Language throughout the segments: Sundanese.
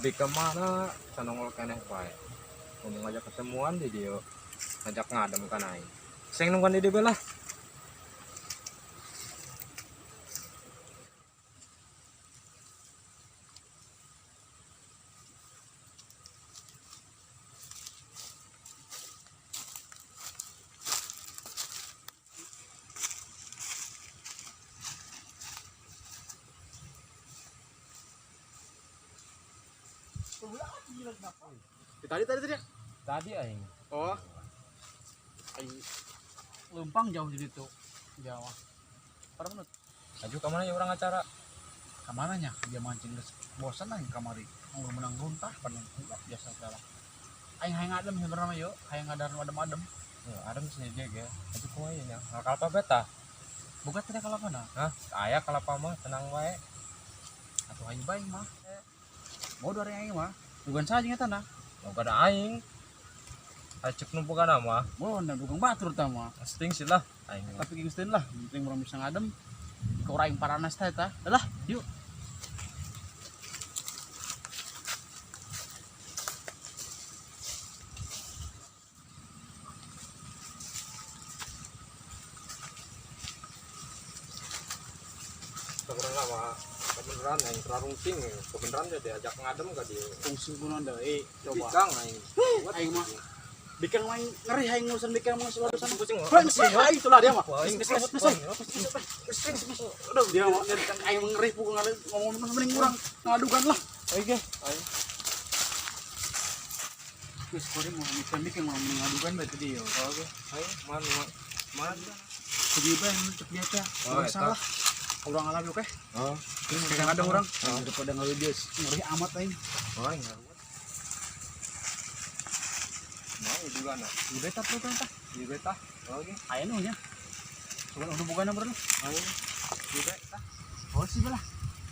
Tapi kemana sanongol keneh bae. Ngomong aja ketemuan di dia ngajak ngadem kan aing. Sing nungguan di dia lah. Tadi tadi tadi. Tadi aing. Oh. Aing lempang jauh jadi tuh. Jauh. Berapa menit? Aju ka mana ya orang acara? Ka mana nya? Dia mancing geus bosan aing kamari. Mau menang runtah paling biasa salah. Aing hayang adem sebenarnya mah yuk, hayang ngadar adem-adem. Ya, adem sih ge. Aju kumaha ieu nya? Kalapa beta. Buka tidak kalapa na? Hah? Aya kalapa mah tenang wae. Atuh aing bae mah. Bodoh aing mah. Bukan saja eta nah. Boga da aing. Acuk nu boga mah. Boh, nah dukung batur tah mah. Sting sih lah aing. Tapi geus lah, penting urang bisa ngadem. Ka urang aing paranas teh eta. Lah, yuk. Sebenarnya mah kebenaran aing terarungting kebenaran dia diajak ngadem ka dia. Fungsi guna deui coba. Bikang aing. Aing mah bikang mah ngeri aing ngurusan bikang mah selalu sana. Pusing. Bang, sih, aing itulah dia mah. Aing Aduh, dia mah aing ngeri pukul ngomong mending urang ngadukan lah. Aing ge. Aing. Geus kuring mau mikir bikang mah mending ngadukan bae tadi yo. Oke. Aing man man. Jadi bae cek dia teh. Salah. Urang alami oke. Oh. Kadang ada orang daripada ngawi dia ngeri amat aing. Oh, aing ngaruat. Mau juga na. Di beta program tah. Di beta. Oke. Aya nu nya. Coba udah buka nomor lu. Aing. Di beta. Oh sih belah.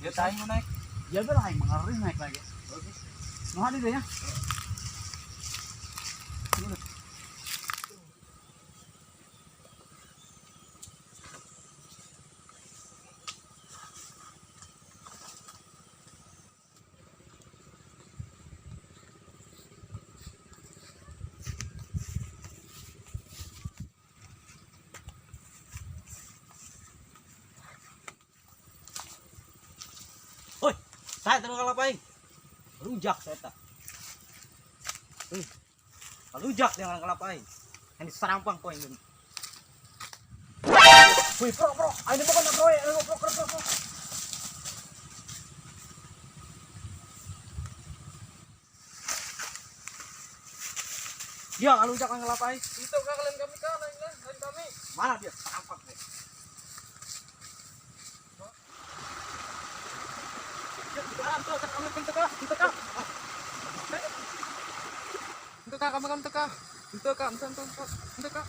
Dia aing mau naik. Ya belah aing mengeri naik lagi. Oke. Nu hadi deh ya. Saya terus kalapa aing. Rujak saya tak. Rujak jangan kalapa aing. Yang diserampang kau ini. Wih, bro, bro. Aing bukan bro, bro, bro, bro, bro. Dia kalau rujak kalapa aing. Itu kah kalian kami kah lain lain kami. Mana dia? Serampang deh. Teka, kami kan teka. Teka, teka, teka, teka.